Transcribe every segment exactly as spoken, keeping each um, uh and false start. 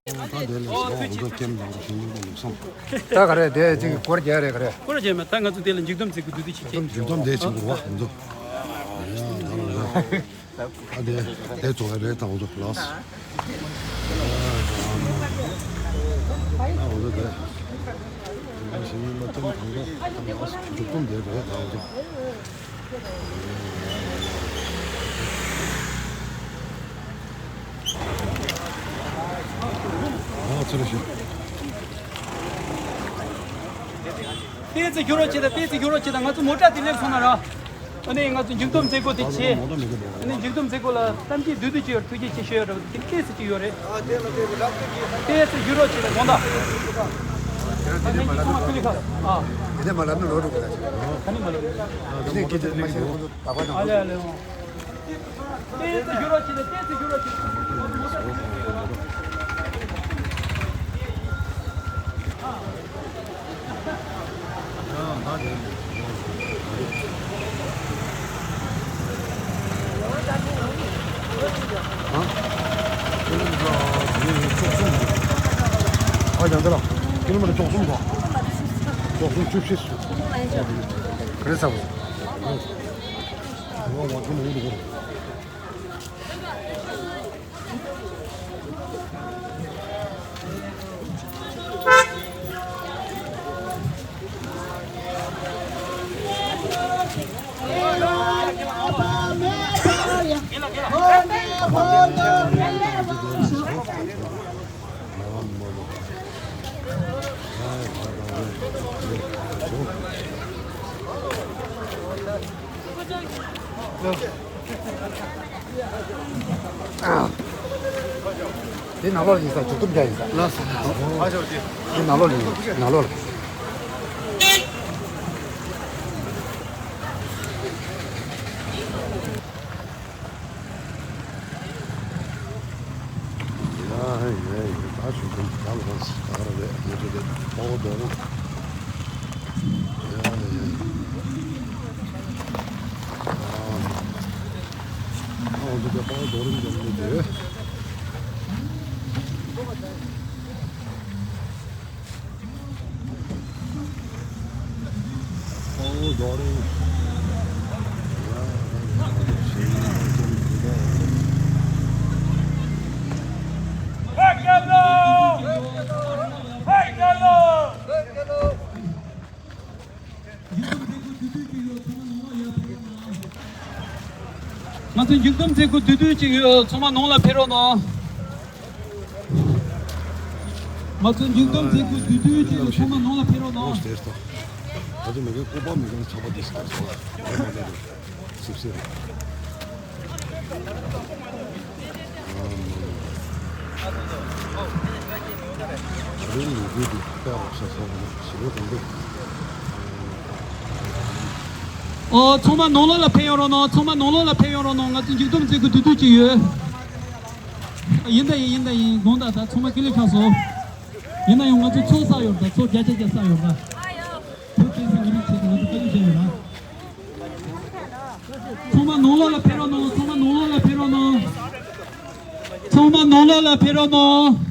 ད་དེ་ལས་སོ་ང་ཚོ་ཀེམ་དང་ཤིང་ལུག་དང་ལུག་སྲང་། ད་ག་རེ་དེ་ཅིག་སྐོར་རྒྱག་རེད་ག་རེ། སྐོར་རྒྱག་མ་ད་ང་ཚོ་དེ་ལ་མཇུག་བསྡོམས་བྱེད་དགོས་དུས་ཅིག་བྱེད། མཇུག་བསྡོམས་དེ་བྱེད་དགོས་རེད་བ་ང་ཚོ། ཡ་ད་ལ་རེད། ད་དེ་དེ་ཚོ་རེད་ད་ང་ཚོ་ལགས། ད་ང་ཚོ་དེ་ང་ཤིང་ལུག་ཀེམ་དང་པོ་མཇུག་བསྡོམས་དེ་རེད་ད་ང་ཚོ། ཨ་ཚུར་ཤོག་ཏོག་ཙམ་བཞུགས་རོགས་བྱེད་དང་། ཏོག་ཙམ་བཞུགས་རོགས་བྱེད་དང་། ང་ཚོ་མོ་ཊ་དེ་སླེབས་སོང་ན་ར། ཨ་ནི་ང་ཚོ་མཇུག་བསྡོམས་མཛད་སྒོ་དེ་བྱེད། ཨ་ནི་མཇུག་བསྡོམས་མཛད་སྒོ་ལ་གཏམ་རྒྱུད་བསྡུས་བསྡུས་ཅིག་ཡོད་རེད། ཐུགས་རྗེ་ཆེ་ཞུ་ཡ་རེད། དེ་ཏོག་ཙམ་ཅིག་ཡོད་རེད། ཏོག་ཙམ་བཞུགས་རོགས་བྱེད་དང་། དགོངས་དག་ཨ་ནི་ཚང་མ་ཀུ་ལི་ཁ་ཨ། དེ་ནས་མ་ལབ་ན་ལོག་འགྲོ་གི་རེད། ག་ནས་མ་ལབ་ན། དེ་ནས་སྐད་ཆ་ལེགས་ཡོང་། ཨ་ལེ་ཨ་ལེ། ཏོག་ཙམ་བཞུགས་རོགས་བྱེད་དང་། ཏོག་ཙམ་བཞུགས་རོགས་བྱེད་དང་། ཨ་ཡང་འདི་ལ་ཀི་ལོ་མི་ཊར་བཅུ་གསུམ་དང་། བཅུ་གསུམ་བཅུ་བཞི་སུ་ག་རེ་ཚ་བ། དེ་ནང་ལོགས་ལ་ཡིན་ས། མཇུག་བསྡོམས་རྒྱག་ཡིན་ས། ལགས་སོ། དེ་ནང་ལོགས་ལ་ཡིན། ནང་ལོགས་ལ། ཡ་ཧེ་ཡ་ཧེ། ད་ཞུ་ཁུལ་ད་ལ་ད་ར་རེད། ང་ཚོ་དེ་ཨོ་དོ་རུ། ཡ་ཧེ་ཡ་ཧེ། ཨ་ཨོ་དོ་དེ་ཨོ་དོ་རུ་འདི་མི་དེ། ང་ཚོ་མཇུག་བསྡོམས་མཛད་སྒོ་བསྡུས་བསྡུས་ཅིག་ཡོད། ཚང་མ་ནང་ལ་ཕེབས་རོགས་གནང་། ང་ཚོ་མཇུག་བསྡོམས་མཛད་སྒོ་བསྡུས་བསྡུས་ཅིག་ཡོད། ཚང་མ་ནང་ལ་ཕེབས་རོགས་གནང་། ད་ཚོ་མི་གི་ཀོ་པ་མི་གི་ཚ་པ་དེ་སི་ཀར་སོ་ལ་སིབ་སིབ། ཨོ། ཚང་མ་ནང་ལོགས་ལ་ཕེབས་ཡོང་རོགས་གནང་། ཚང་མ་ནང་ལོགས་ལ་ཕེབས་ཡོང་རོགས་གནང་། ང་ཚོ་མཇུག་བསྡོམས་མཛད་སྒོ་བསྡུས་བསྡུས་ཅིག་ཡོད། ཡིན་ད་ཡིན། ཡིན་ད་ཡིན། དགོངས་དག་ད་ཚང་མ་ཀི་ལི་ཁ་སོ། ཡིན་ན་ཡང་ང་ཚོ་ཚོགས་བསགས་ཡོད་ད། ཚོགས་བརྒྱ་ཆ་བརྒྱ་བསགས་ཡོད་ད། བོད་བསྟན་སྲིད་མི་རིགས་ཆེད་དུ་ང་ཚོ་བཀའ་བློན་བྱས་ཡོད་ད། ཚང་མ་ནང་ལོགས་ལ་ཕེབས་རོགས་གནང་། ཚང་མ་ནང་ལོགས་ལ་ཕེབས་རོགས་གནང་། ཚང་མ་ནང་ལོགས་ལ་ཕེབས་རོགས་གནང་།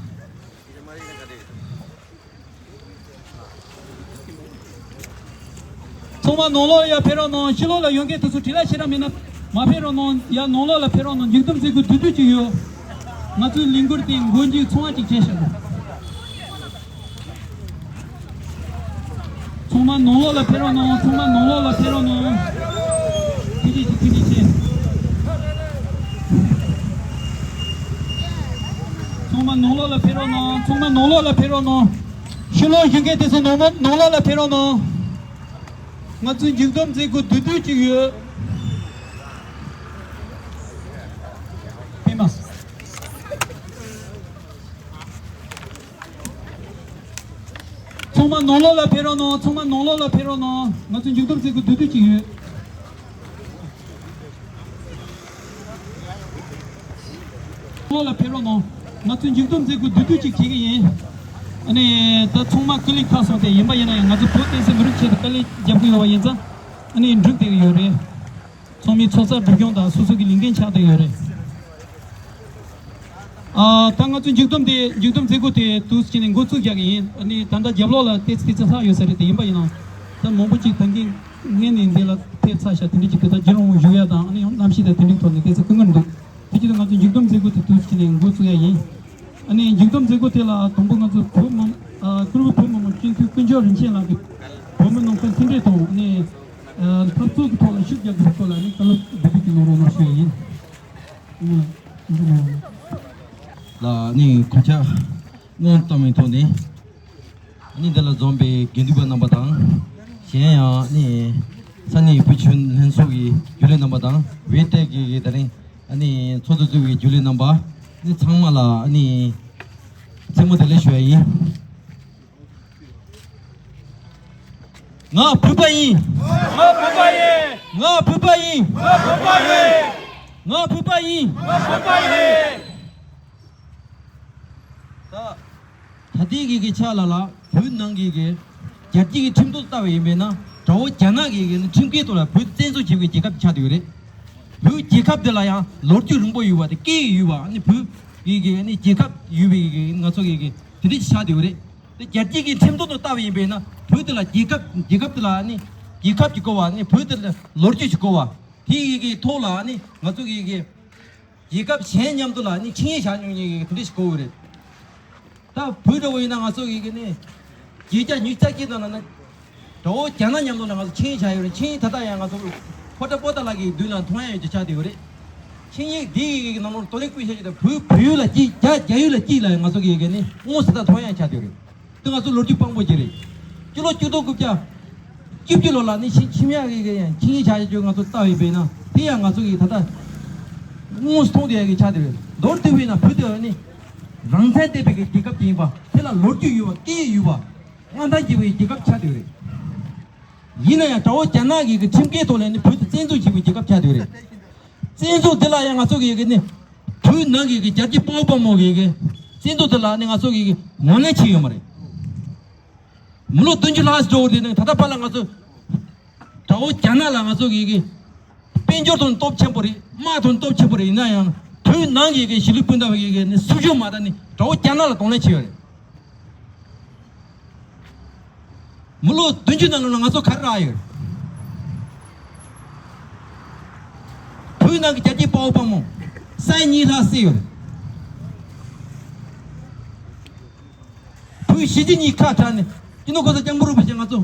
ཚང་མ་ནང་ལོགས་ཡར་ཕེབས་རོགས་གནང་། ཕྱི་ལོགས་ལ་ཡོང་མཁན་དེ་ཚོ་བྲེལ་བ་ཞེ་དྲག་མེད་ན་མ་ཕེབས་རོགས་གནང་། ཡར་ནང་ལོགས་ལ་ཕེབས་རོགས་གནང་། མཇུག་བསྡོམས་མཛད་སྒོ་བསྡུས་བསྡུས་ཅིག་ཡོད། ང་ཚོའི་ལས་འགུལ་དེ་མགོ་མཇུག་ཚང་བ་ཅིག་བྱས་ཤག་ཚང་མ་ནང་ལོགས་ལ་ཕེབས་རོགས་གནང་། ཚང་མ་ནང་ལོགས་ལ་ཕེབས་རོགས་གནང་། ཐུགས་རྗེ་ཆེ། ཐུགས་རྗེ་ཆེ། ཚང་མ་ནང་ལོགས་ལ་ཕེབས་རོགས་གནང་། ཚང་མ་ནང་ལོགས་ལ་ཕེབས་རོགས་གནང་། ཕྱི་ལོགས་བཞུགས་མཁན་དེ་ཚོ་ནང་མ་ནང་ལོགས་ལ་ཕེབས་རོགས་གནང་། ང་ཚོའི་མཇུག་བསྡོམས་མཛད་སྒོ་བསྡུས་བསྡུས་ཅིག་ཡོད། ཕེབས་མ། ཚང་མ་ནང་ལོགས་ལ་ཕེབས་རོགས་གནང་། ཚང་མ་ནང་ལོགས་ལ་ཕེབས་རོགས་གནང་། ང་ཚོའི་མཇུག་བསྡོམས་མཛད་སྒོ་བསྡུས་བསྡུས་ཅིག་ཡོད། ལོགས་ལ་ཕེབས་རོགས་གནང་། ང་ཚོའི་མཇུག་བསྡོམས་མཛད་སྒོ་བསྡུས་བསྡུས་ཅིག་བྱེད་ཀྱི་ཡིན། ཨ་ནི་ད་ཚང་མ་ཀི་ལི་ཁ་སོང་སྟེ། ཡིན་པ་ཡིན་ན་ཡང་ང་ཚོ་བོད་བསྟན་སྲིད་མི་རིགས་ཆེད་དུ་དཀའ་ལས་རྒྱབ་ཀྱི་ཡོད་པ་ཡིན་ཙང་། ཨ་ནི་འགྲིག་བསྡད་ཀྱི་ཡོད་རེད། ཚང་མའི་ཚོགས་བསགས་སྒྲུབ་སྐྱོང་དང་སོ་སོ་གི་ལས་འགན་ཆགས་བསྡད་ཡོད་རེད། ཨ། ད་ང་ཚོའི་མཇུག་བསྡོམས་དེ་མཇུག་བསྡོམས་མཛད་སྒོ་དེ་དུས་ཕྱིན་ནས་འགོ་བཙུགས་རྒྱག་གི་ཡིན། ཨ་ནི་ད་ལྟ་རྒྱབ་ལོགས་ལ་ཏོག་ཙམ་ཏོག་ཙམ་ལྷག་ཡོད་ས་རེད། དེ་ཡིན་པ་ཡིན་ནའང་ད་མང་པོ་ཅིག་ད་གིན་སྔོན་ནས་འདི་ལ་ཕེབས་ཚར་ཤག་དེ་འདྲ་ཅིག་དེ་ད་རྒྱུན་རིང་པོ་བཞུགས་ཡ་དང་། ཨ་ནི་གནམ་གཤིས་དང་དེ་འདྲའི་ཐོག་ནས་ཏོག་ཙམ་སྐུ་ངལ་འདུག་དེ་བྱས་ཙང་ང་ཚོའི་མཇུག་བསྡོམས་མཛད་སྒོ་དེ་དུས་ཕྱིན་ནས་འགོ་བཙུགས་ཡ་ཡིན། ཨ་ནི་མཇུག་བསྡོམས་མཛད་སྒོ་དེ་ལ་དང་པོ་ང་ཚོ་བོད་མི་མང་། ཨ། བཀུར་འོས་བོད་མི་མང་སྤྱི་འཐུས་དཀོན་མཆོག་རིན་ཆེན་ལགས་ཀྱིས་བོད་མི་ནང་ཁུལ་མཐུན་སྒྲིལ་དང་། ཨ་ནི་འཐབ་རྩོད་ཀྱི་ཐོག་ལ་ཤུགས་རྒྱག་དགོས་པའི་སྐོར་ལ་ཨ་ནི་བཀའ་སློབ་འབུལ་རྒྱུ་གནང་རོགས་གནང་ཞུ་ཡ་ཡིན། ལ་ནི་གོ་ཆ་སྔོན་བཏང་བའི་ཐོག་ནས་ནི་འདི་ལ་འཛོམས་པའི་དགེ་འདུན་པ་རྣམ་པ་དང་། གཞན་ཡང་ནི་ས་གནས་བོད་ཆེན་ལྷན་ཚོགས་ཀྱི་རྒྱུན་ལས་རྣམ་པ་དང་། བོད་ཏེ་གི་གི་ད་རིང་ནི་ཚོགས་གཙོ་གཙོས་པའི་རྒྱུན་ལས་རྣམ་པ་ནི་ཚང་མ་ལ་ནི་མཚན་མོ་བདེ་ལེགས་ཞུ་ཡ་ཡིན། ང་བོད་པ་ཡིན། ང་བོད་པ་ཡིན། ང་བོད་པ་ཡིན། ང་བོད་པ་ཡིན། ང་བོད་པ་ཡིན། ང་བོད་པ་ཡིན། ད་ད་ལྟའི་གི་གི་ཆ་ལ་ལ་བོད་ནང་གི་གི་རྒྱལ་སྤྱི་གི་ཁྲིམས་ཐོག་ལྟ་བ་ཡིན་པས་ན། དགྲ་བོ་རྒྱ་ནག་གི་གི་ནི་ཁྲིམས་འགལ་ཐོག་ལ་བོད་བཙན་འཛུལ་བྱེད་པའི་རྒྱལ་ཁབ་ཆགས་བསྡད་ཡོད་རེད། བོད་རྒྱལ་ཁབ་འདི་ལ་ཡང་ལོ་རྒྱུས་རིང་པོ་ཡོད་པ་དེ། སྐད་ཡིག་ཡོད་པ། ནི་བོད་ཀྱི་གི་ནི་རྒྱལ་ཁབ་ཡོད་པའི་གི་ང་ཚོ་གི་གི་དེ་འདྲ་ཞིག་ཆགས་བསྡད་ཡོད་རེད། དེ་རྒྱལ་སྤྱི་གི་ཁྲིམས་ཐོག་ཏུ་ལྟ་བ་ཡིན་པས་ན། བོད་འདི་ལ་རྒྱལ་ཁབ། རྒྱལ་ཁབ་འདི་ལ་ནི་རྒྱལ་ཁབ་ཀྱི་སྐོར་བ། ནི་བོད་འདི་ལ་ལོ་རྒྱུས་ཀྱི་སྐོར་བ། དེ་ཡི་གི་ཐོག་ལ་ནི་ང་ཚོ་གི་གི་རྒྱལ་ཁབ་གཞན་མཉམ་དུ་ལ་ནི་ཆིངས་ཡིག་བཞག་མྱོང་མཁན་གྱི་དེ་འདྲ་ཞིག་གོ་གི་རེད། ད་བོད་འདྲ་བོ་ཡིན་ན་ང་ཚོ་གི་གི་ནི་བརྒྱད་བརྒྱ་ཉི་ཤུ་རྩ་བརྒྱད་དང་ན་ན་དགྲ་བོ་རྒྱ་ནག་མཉམ་དུ་ལ་ང་ཚོ་ཆིངས་ཡིག་བཞག་ཡོད་རེད། ཆིངས་ཡིག་ད་ལྟ་ཡང་ང་ཚོ་ཕོ་བྲང་པོ་ཏཱ་ལ་གི་མདུན་ལ་མཐོང་ཡ་ཡོད་ཅེས་ཆགས་བསྡད་ཡོད་རེད། ཆིངས་ཡིག་འདི་གི་གི་ནང་ལོགས་དོ་ལེགས་བཀོད་བཞག་ཡོད། ད་བོད་བོད་ཡུལ་ལ་གཅིག་རྒྱ་རྒྱ་ཡུལ་ལ་གཅིག་ལ་ང་ཚོ་གི་གི་ནི་དངོས་སུ་ད་མཐོང་ཡ་ཆགས་བསྡད་ཡོད་རེད། དེ་ང་ཚོ་ལོ་རྒྱུས་དཔང་པོ་ཅིག་རེད། སྤྱི་ལོ་གཅིག་སྟོང་དགུ་བརྒྱ་བཅུ་བཅུ་ལོ་ལ་ནི་ཆིངས་ཆིངས་ཡག་གི་གི་ཡང་ཆིངས་ཡིག་བཞག་ཡོད་ཅེས་ང་ཚོ་ལྟ་བ་ཡིན་པས་ན། དེ་ཡང་ང་ཚོ་གི་ད་ལྟ་དངོས་སུ་མཐོང་བསྡད་ཡག་གི་ཆགས་བསྡད་ཡོད། མདོར་བསྡུས་པས་ན་བོད་དེ་ནི་རང་བཙན་ལྡན་པའི་གི་རྒྱལ་ཁབ་ཅིག་ཡིན་པ། དེ་ལ་ལོ་རྒྱུས་ཡོད་པ། སྐད་ཡིག་ཡོད་པ། མངའ་ཐང་རྒྱས་པའི་རྒྱལ་ཁབ་ཆགས་བསྡད་ཡོད་རེད། ཡིན་ན་ཡང་དགྲ་བོ་རྒྱ་ནག་གི་གི་ཁྲིམས་འགལ་ཐོག་ལ་ནི་བོད་དེ་བཙན་འཛུལ་བྱེད་པའི་རྒྱལ་ཁབ་ཆགས་བསྡད་ཡོད་རེད། བཙན་འཛུལ་དེ་ལ་ཡང་ང་ཚོ་གི་གི་ནི་བོད་ནང་གི་གི་རྒྱལ་གཅེས་དཔའ་བོ་དཔའ་མོ་གི་གི་བཙན་འཛུལ་དེ་ལ་ནི་ང་ཚོ་གི་གི་ངོས་ལེན་བྱས་ཡོད་མ་རེད། མི་ལོ་བདུན་ཅུ་ལྷག་འགྲོ་བ་དེ་ནི་ད་ལྟ་བར་ལ་ང་ཚོ་དགྲ་བོ་རྒྱ་ནག་ལ་ང་ཚོ་གི་གི་དཔལ་འབྱོར་ཐོག་ནས་སྟོབས་ཆེན་པོ་རེད། དམག་ཐོག་ནས་སྟོབས་ཆེན་པོ་རེད། ཡིན་ན་ཡང་བོད་ནང་གི་གི་གཞིས་ལུས་སྤུན་ཟླ་བའི་གི་གི་ནི་སྲུང་སྐྱོབ་མ་དང་ནི་དགྲ་བོ་རྒྱ་ནག་ལ་གདོང་ལེན་བྱས་ཡོད་རེད། མི་ལོ་བདུན་ཅུ་ནང་ལ་ང་ཚོ་ག་རེ་རག་ཡོད། བོད་ནང་གི་རྒྱལ་གཅེས་དཔའ་བོ་དཔའ་མོ་ས་ཡ་གཉིས་ལྷག་བསད་ཡོད། བོད་གཞིས་བྱེས་གཉིས་ཁ་བྲལ་ནས་སྤྱི་ནོར་གོང་ས་སྐྱབས་མགོན་རིན་པོ་ཆེ་ང་ཚོ་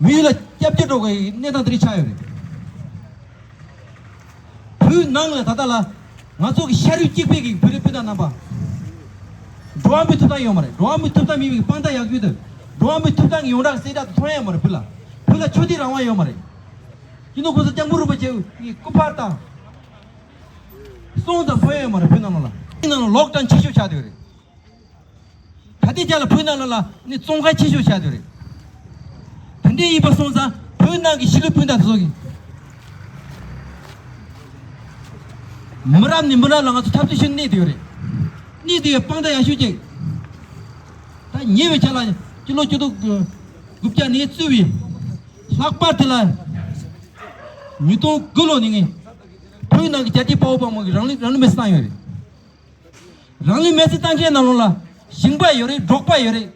མི་ཡུལ་ལ་སྐྱབས་བཅོལ་འགྲོ་དགོས་ཡག་གནས་སྟངས་དེ་རིགས་ཆགས་ཡོད་རེད། བོད་ནང་ལ་ད་ལྟ་ལ་ང་ཚོ་གི་ཤ་རུས་གཅིག་པའི་གི་བོད་རིགས་སྤུན་ཟླ་རྣམ་པ། འགྲོ་བ་མིའི་ཐོབ་ཐང་ཡོད་མ་རེད། འགྲོ་བ་མིའི་ཐོབ་ཐང་མེད་པའི་དཔང་རྟགས་ཡག་ཤོས་དེ། འགྲོ་བ་མིའི་ཐོབ་ཐང་གི་ཡོངས་གྲགས་གསལ་བསྒྲགས་དེ་མཐོང་ཡ་མ་རེད། བོད་ལ་བོད་ལ་ཆོས་དད་རང་དབང་ཡོད་མ་རེད། སྤྱི་ནོར་གོང་ས་སྐྱབས་མགོན་རིན་པོ་ཆེ་གི་སྐུ་པར་དང་གསུང་ཙམ་ཕུལ་ཡ་ཡོད་མ་རེད། བོད་ནང་ལ་བོད་ནང་ལ་ལོག་ཌའོན་ཆེ་ཤོས་ཆགས་བསྡད་ཡོད་རེད། ད་ལྟའི་ཆ་ལ་བོད་ནང་ལ་ལ་ནི་བཙོན་ཁང་ཆེ་ཤོས་ཆགས་བསྡད་རེད། དེ་འདྲའི་ཡིན་པ་སོང་ཙང་བོད་ནང་གི་གཞིས་ལུས་སྤུན་ཟླ་དེ་ཚོ་གི་མི་རབས་ནས་མི་རབས་ལ་ང་ཚོ་འཐབ་རྩོད་བྱས་ནས་གནས་བསྡད་ཡོད་རེད། གནས་བསྡད་ཡོད་དཔང་རྟགས་ཡག་ཤོས་ཅིག་ད་ཉེ་བའི་ཆ་ལ་སྤྱི་ལོ་བཅུ་དྲུག་དགུ་བརྒྱ་ནས་བཙུགས་པའི་ལྷག་པར་དེ་ལ་ཉིས་སྟོང་དགུ་ལོ་ནས་ངས་བོད་ནང་གི་རྒྱལ་གཅེས་དཔའ་བོ་དཔའ་མོ་གི་རང་ལུས་རང་ལུས་མེར་སྲེག་བཏང་ཡོད་རེད། རང་ལུས་མེར་སྲེག་བཏང་མཁན་ནང་ལོགས་ལ་ཞིང་པ་ཡོད་རེད། འབྲོག་པ་ཡོད་རེད།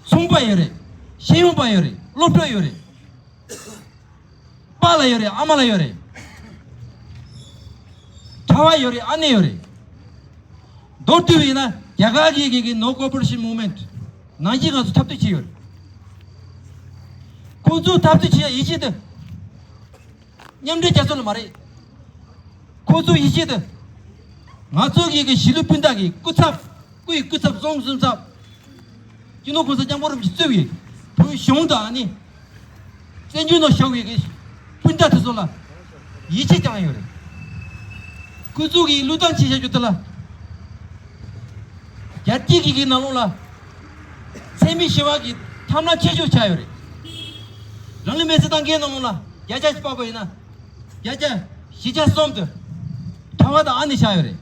ཚོང་པ་ཡོད་རེད། ཤེས་ཡོན་པ་ཡོད་རེད། སློབ་གྲོགས་ཡོད་རེད། པཱ་ལགས་ཡོད་རེད། ཨ་མ་ལགས་ཡོད་རེད། གྲྭ་པ་ཡོད་རེད། ཨ་ནེ་ཡོད་རེད། མདོར་བསྡུས་པ་ཡིན་ན་རྒྱ་གར་གྱི་གི་གི་No Cooperation Movement ནང་བཞིན་ང་ཚོ་འཐབ་རྩོད་བྱས་ཡོད་རེད། ཁོང་ཚོ་འཐབ་རྩོད་བྱེད་ཡ་ཡིད་ཆེས་དེ། མཉམ་འབྲེལ་རྒྱལ་ཚོགས་ལ་མ་རེད། ཁོ་ཚོ་ཡིད་ཆེས་དེ། ང་ཚོ་གི་གི་གཞིས་ལུས་སྤུན་ཟླ་གི་སྐུ་ཚབ། སྐུ་ཡི་སྐུ་ཚབ། གསུང་གསུང་ཚབ། སྤྱི་ནོར་གོང་ས་སྐྱབས་མགོན་རིན་པོ་ཆེ་གཙོས་པའི་བོད་གཞུང་དང་ནི། བཙན་བྱོལ་ནང་བཞུགས་པའི་གི་སྤུན་ཟླ་དེ་ཚོ་ལ་ཡིད་ཆེས་བཅངས་ཡོད་རེད། ཁོ་ཚོ་གི་བློས་བཏང་བྱེད་བྱ་རྒྱུ་དེ་ལ། རྒྱལ་སྤྱི་གི་གི་ནང་ལོགས་ལ་འཚེ་མེད་ཞི་བ་གི་ཐབས་ལམ་ཆེ་ཤོས་ཆགས་ཡོད་རེད། རང་ལུས་མེར་སྲེག་བཏང་མཁན་ནང་ལོགས་ལ་བརྒྱ་ཆ་བཞི་པ་བོ་ཡིན་ན་བརྒྱ་ཆ་བཞི་ཆ་གསུམ་དེ་གྲྭ་པ་དང་ཨ་ནེ་ཆགས་ཡོད་རེད།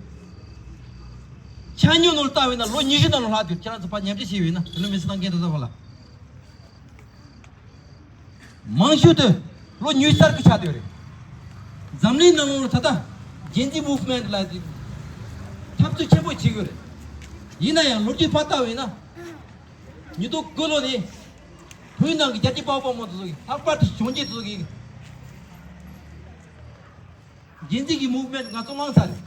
ཆ་སྙོམས་ནང་ལ་བལྟས་པ་ཡིན་ན་ལོ་ཉི་ཤུ་ནང་ལ་ལྷག་དུས་ཁྱེད་རང་ཚོ་ཕར་ཉམས་ཞིབ་བྱས་པ་ཡིན་ན་རང་ལུས་མེར་སྲེག་བཏང་མཁན་དེ་ཚོ་བ་ལ། མང་ཤོས་དེ་ལོ་ཉི་ཤུ་རྩ་དགུ་ཆགས་བསྡད་ཡོད་རེད། འཛམ་གླིང་ནང་ལོགས་ལ་ད་ལྟ་ Gen Z movement ལ་འཐབ་རྩོད་ཆེན་པོ་བྱེད་ཀྱི་ཡོད་རེད། ཡིན་ན་ཡང་ལོ་རྒྱུས་ཕར་བལྟ་བ་ཡིན་ན། ཉིས་སྟོང་དགུ་ལོ་ནས་བོད་ནང་གི་རྒྱལ་གཅེས་དཔའ་བོ་དཔའ་མོ་དེ་ཚོ་གིས། ལྷག་པར་དུ་གཞོན་སྐྱེས་དེ་ཚོ་གིས་Gen Z གི་movement ང་ཚོ་བླངས་ཚར་རེད།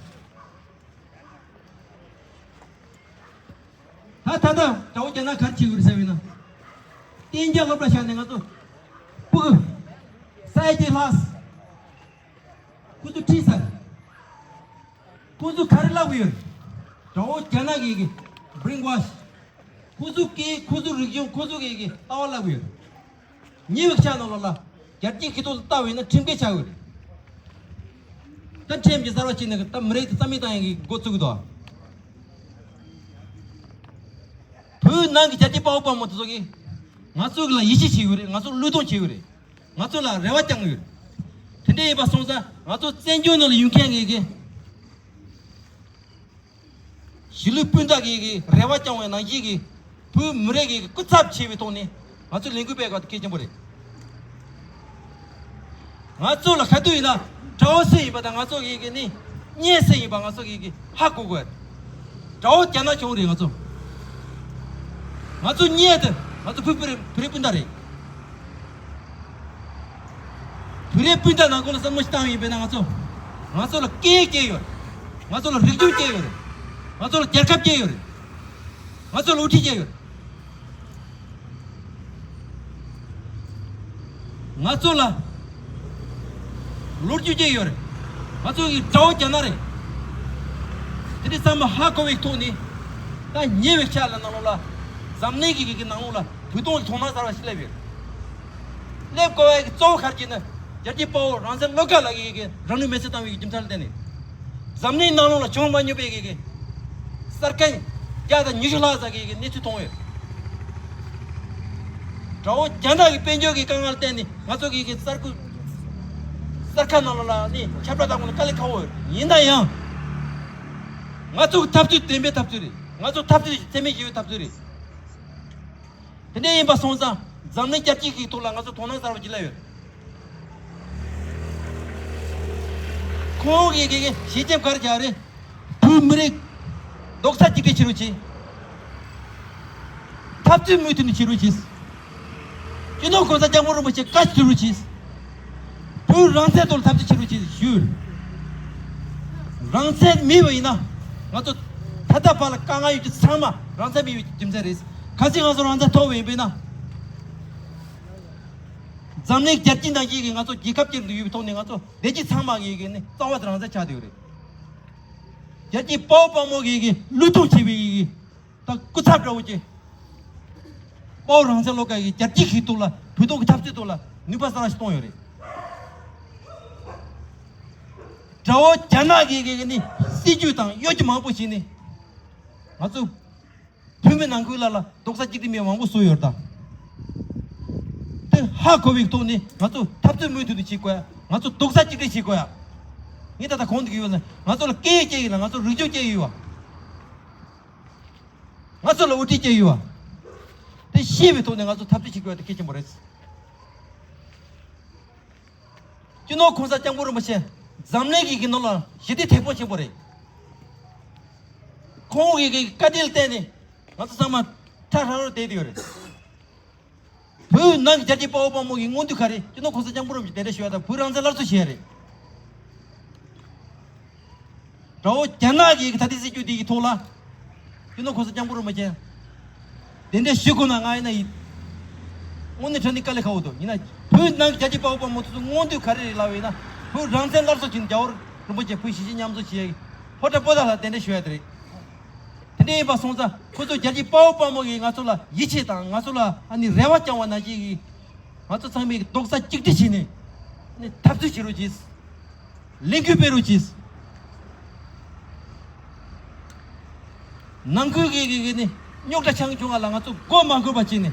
ད་ད་ལྟ་དགྲ་བོ་རྒྱ་ནག་ག་རེ་བྱེད་ཀྱི་ཡོད་རེད་ཟེར་བ་ཡིན་ན། གཏན་འཇགས་སློབ་གྲྭ་བཞག་ནས་ང་ཚོ་སྤུ་གུ་ས་ཡ་གཅིག་ལྷག་ཁོ་ཚོ་ཁྲིད་ཚར། ཁོ་ཚོ་ག་རེ་བསླབ་ཀྱི་ཡོད། དགྲ་བོ་རྒྱ་ནག་གི་གི་brainwash། ཁོ་ཚོ་སྐད། ཁོ་ཚོ་རིག་གཞུང་། ཁོ་ཚོ་གི་གི་ལྟ་བ་བསླབ་ཀྱི་ཡོད། ཉེ་བའི་ཆ་ནང་ལོགས་ལ་རྒྱལ་སྤྱིའི་སྐད་ཐོག་ལ་ལྟ་བ་ཡིན་ན་ཁྲིམས་འགལ་ཆགས་ཡོད་རེད། ད་ཁྲིམས་ཀྱི་གསར་བ་བྱས་ནས་ད་མི་རིགས་དེ་རྩ་མེད་བཏང་ཡག་གི་འགོ་བཙུགས་ཀྱི་འདུག། བོད་ནང་གི་རྒྱལ་གཅེས་དཔའ་བོ་དཔའ་མོ་དེ་ཚོ་གིས་ང་ཚོ་ལ་ཡིད་ཆེས་བྱེད་ཀྱི་ཡོད་རེད། ང་ཚོ་བློས་གཏོང་བྱེད་ཀྱི་ཡོད་རེད། ང་ཚོ་ལ་རེ་བ་བཅངས་ཡོད། དེ་འདྲ་ཡིན་པ་སོང་ཙང་ང་ཚོ་བཙན་བྱོལ་ནང་ལ་ཡོད་མཁན་གྱི་གི་གཞིས་ལུས་སྤུན་ཟླ་གི་གི་རེ་བ་བཅངས་པའི་ནང་བཞིན་གྱི་བོད་མི་རིགས་ཀྱི་སྐུ་ཚབ་བྱས་པའི་ཐོག་ནས་ང་ཚོ་ལས་འགུལ་སྤེལ་དགོས་དེ་གལ་ཆེན་པོ་རེད། ང་ཚོ་ལ་ག་དུས་ཡིན་ན་དགྲ་བོ་སུ་ཡིན་པ་དང་ང་ཚོ་གི་གི་ནི་གཉེན་སུ་ཡིན་པ་ང་ཚོ་གི་གི་ཧ་གོ་དགོས། དགྲ་བོ་རྒྱ་ནག་གཞུང་རེད། ང་ཚོ་ང་ཚོ་གཉེན་དེ་ང་ཚོ་བོད་བོད་རིགས་སྤུན་ཟླ་རེད། བོད་རིགས་སྤུན་ཟླ་ནང་ཁོངས་ལ་བསམ་བློ་ཞིག་བཏང་ཡིན་པས་ན། ང་ཚོ་ང་ཚོ་ལ་སྐད་ཡིག་སྐྱེས་ཡོད་རེད། ང་ཚོ་ལ་རིག་གཞུང་སྐྱེས་ཡོད་རེད། ང་ཚོ་ལ་རྒྱལ་ཁབ་སྐྱེས་ཡོད་རེད། ང་ཚོ་ལ་དབུ་ཁྲིད་སྐྱེས་ཡོད་རེད། ང་ཚོ་ལ་ལོ་རྒྱུས་ཅིག་ཡོད་རེད། ང་ཚོ་གི་དགྲ་བོ་རྒྱ་ནག་རེད། དེ་འདྲ་ཚང་མ་ཧ་གོ་བའི་ཐོག་ནས་ད་ཉེ་བའི་ཆར་ལ་ནང་ལོགས་ལ་འཛམ་གླིང་གི་གི་ནང་ལོགས་ལ་བོད་དོན་ལ་དོ་སྣང་གསར་བ་ཞིག་སླེབས་ཡོད། སླེབས་དགོས་པའི་གཙོ་བོ་ག་རེ་ཡིན་ན། རྒྱལ་གཅེས་དཔའ་བོ་རང་བཙན་བློ་དགའ་ལགས་ཀྱིས་གི་རང་ལུས་མེར་སྲེག་བཏང་བའི་རྒྱུ་མཚན་ལ་བརྟེན་ནས། འཛམ་གླིང་ནང་ལོགས་ལ་བྱུང་མ་མྱོང་པའི་གི་གི་གསར་ཁང་བརྒྱ་དང་ཉི་ཤུ་ལྷག་ཙམ་གྱིས་གནས་ཚུལ་མཐོང་ཡོད། དགྲ་བོ་རྒྱ་ནག་གི་དཔལ་འབྱོར་གྱི་དཀའ་ངལ་བརྟེན་ནས་ང་ཚོ་གི་གི་གསར་འགོད་གསར་ཁང་ནང་ལོགས་ལ་ནི་ཁྱབ་བསྒྲགས་བཏང་དགོས་ན་དཀའ་ལས་ཁག་པོ་ཡོད། ཡིན་ན་ཡང་། ང་ཚོ་གི་འཐབ་རྩོད་བདེན་པའི་འཐབ་རྩོད་རེད། ང་ཚོ་འཐབ་རྩོད་འཚེ་མེད་ཞི་བའི་འཐབ་རྩོད་རེད། དེ་འདྲ་ཡིན་པ་སོང་ཙང་འཛམ་གླིང་རྒྱལ་སྤྱི་གི་ཐོག་ལ་ང་ཚོ་དོ་སྣང་གསར་བ་ཅིག་སླེབས་ཡོད། ཁོང་གིས་གི་གི་ཞལ་ཆེམས་ག་རེ་བཞག་རེད། བོད་མི་རིགས་རྡོག་རྩ་གཅིག་སྒྲིལ་བྱེད་རོགས་གྱིས། འཐབ་རྩོད་མུ་མཐུད་ནས་བྱེད་རོགས་གྱིས། སྤྱི་ནོར་གོང་ས་སྐྱབས་མགོན་རིན་པོ་ཆེ་བཀའ་ཞིག་སྒྲུབ་རོགས་གྱིས། བོད་རང་བཙན་ཐོག་ལ་འཐབ་རྩོད་བྱེད་རོགས་གྱིས་ཞུས། རང་བཙན་མེད་པ་ཡིན་ན། ང་ཚོ་ད་ལྟ་བར་ལ་དཀའ་ངལ་ཡོད་རྒྱུ་ཚང་མ་རང་བཙན་མེད་པའི་རྒྱུ་མཚན་རེད། གལ་སྲིད་ང་ཚོ་རང་བཙན་ཐོབ་པ་ཡིན་པས་ན། འཛམ་གླིང་རྒྱལ་སྤྱི་ནང་བཞིན་གྱི་ང་ཚོ་རྒྱལ་ཁབ་ཅིག་ཏུ་ཡོད་པའི་ཐོག་ནས་ང་ཚོ་བདེ་སྐྱིད་ཚང་མ་གི་གི་ནི་རྩ་བ་དེ་རང་བཙན་ཆགས་བསྡད་ཡོད་རེད། རྒྱལ་གཅེས་དཔའ་བོ་དཔའ་མོ་གི་གི་བློས་གཏོང་བྱེད་པའི་གི་གི་ད་སྐུ་ཚབ་འདྲ་བོ་ཅིག། དཔའ་བོ་རང་བཙན་བློ་དགའ་གི་རྒྱལ་སྤྱི་གི་ཐོག་ལ་བོད་དོན་གི་འཐབ་རྩོད་ཐོག་ལ་ནུས་པ་གསར་བ་ཞིག་གཏོང་ཡོད་རེད། དགྲ་བོ་རྒྱ་ནག་གི་གི་གི་ནི་སྲིད་ཇུས་དང་གཡོ་སྒྱུ་མང་པོ་བྱས་ནས་ང་ཚོ་བོད་མི་ནང་ཁུལ་ལ་ལ་རྡོག་རྩ་གཅིག་སྒྲིལ་མེད་མང་པོ་བཟོས་ཡོད་རེད་ད། དེ་ཧ་གོ་བའི་ཐོག་ནས་ང་ཚོ་འཐབ་རྩོད་མུ་མཐུད་དུ་བྱེད་དགོས་ཡ། ང་ཚོ་རྡོག་རྩ་གཅིག་སྒྲིལ་བྱེད་དགོས་ཡ། ངས་ད་ལྟ་གོང་དུ་གི་ཡོད་ལ་ང་ཚོ་ལ་སྐད་ཡིག་སྐྱེ་ཡོད་ལ་ང་ཚོ་རིག་གཞུང་སྐྱེ་ཡོད་བ། ང་ཚོ་ལ་དབུ་ཁྲིད་སྐྱེ་ཡོད་བ། དེ་ཤེས་པའི་ཐོག་ནས་ང་ཚོ་འཐབ་རྩོད་བྱེད་དགོས་ཡ་དེ་གལ་ཆེན་པོ་རེད། སྤྱི་ནོར་གོང་ས་སྐྱབས་མགོན་རིན་པོ་ཆེ་འཛམ་གླིང་གི་གི་ནང་ལ་ཞི་བདེ་ཐེག་དཔོན་ཆེན་པོ་རེད། ཁོང་གི་གི་བཀའ་དྲིན་ལ་བརྟེན་ནས་ང་ཚོ་ཚང་མ་ཁྲ་ཁྲ་རུ་བསྡད་ཡོད་རེད། བོད་ནང་གི་རྒྱལ་གཅེས་དཔའ་བོ་དཔའ་མོ་གི་མངོན་འདོད་ག་རེ། སྤྱི་ནོར་གོང་ས་སྐྱབས་མགོན་རིན་པོ་ཆེ་གདན་འདྲེན་ཞུ་ཡ་དང་བོད་རང་བཙན་སླར་གསོ་བྱེད་ཡ་རེད། དགྲ་བོ་རྒྱ་ནག་གི་ད་ལྟའི་སྲིད་ཇུས་འདི་གི་ཐོག་ལ་སྤྱི་ནོར་གོང་ས་སྐྱབས་མགོན་རིན་པོ་ཆེ་གདན་འདྲེན་ཞུ་དགོས་ན་ང་ཡིན་ན་ཡིན། དངོས་གནས་དྲང་གནས་དཀའ་ལས་ཁག་པོ་འདུག། ཡིན་ན་བོད་ནང་གི་རྒྱལ་གཅེས་དཔའ་བོ་དཔའ་མོ་དེ་ཚོ་མངོན་འདོད་ག་རེ་རེད་ལབ་པ་ཡིན་ན་བོད་རང་བཙན་སླར་གསོ་བྱེད་ནས་རྒྱལ་བ་རིན་པོ་ཆེ་བོད་གཞིས་བྱེས་མཉམ་འཛོམས་བྱེད་ཡ་གི་ཕོ་བྲང་པོ་ཏཱ་ལ་གདན་འདྲེན་ཞུ་ཡ་དེ་རེད། དེ་འདྲ་ཡིན་པ་སོང་ཙང་ཁོ་ཚོ་རྒྱལ་གཅེས་དཔའ་བོ་དཔའ་མོ་གིས་ང་ཚོ་ལ་ཡིད་ཆེས་དང་ང་ཚོ་ལ་ཨ་ནི་རེ་བ་བཅངས་པ་ནང་བཞིན་གྱི་ང་ཚོ་ཚང་མས་རྡོག་རྩ་གཅིག་སྒྲིལ་བྱས་ནས་ཨ་ནི་འཐབ་རྩོད་བྱེད་རོགས་གྱིས། ལས་འགུལ་སྤེལ་རོགས་གྱིས། ནང་ཁུལ་གྱི་གི་གི་ནི་རྙོག་དྲ་ཆགས་བྱུང་བ་ལ་ང་ཚོ་མགོ་མ་འཁོར་བ་བྱས་ནས་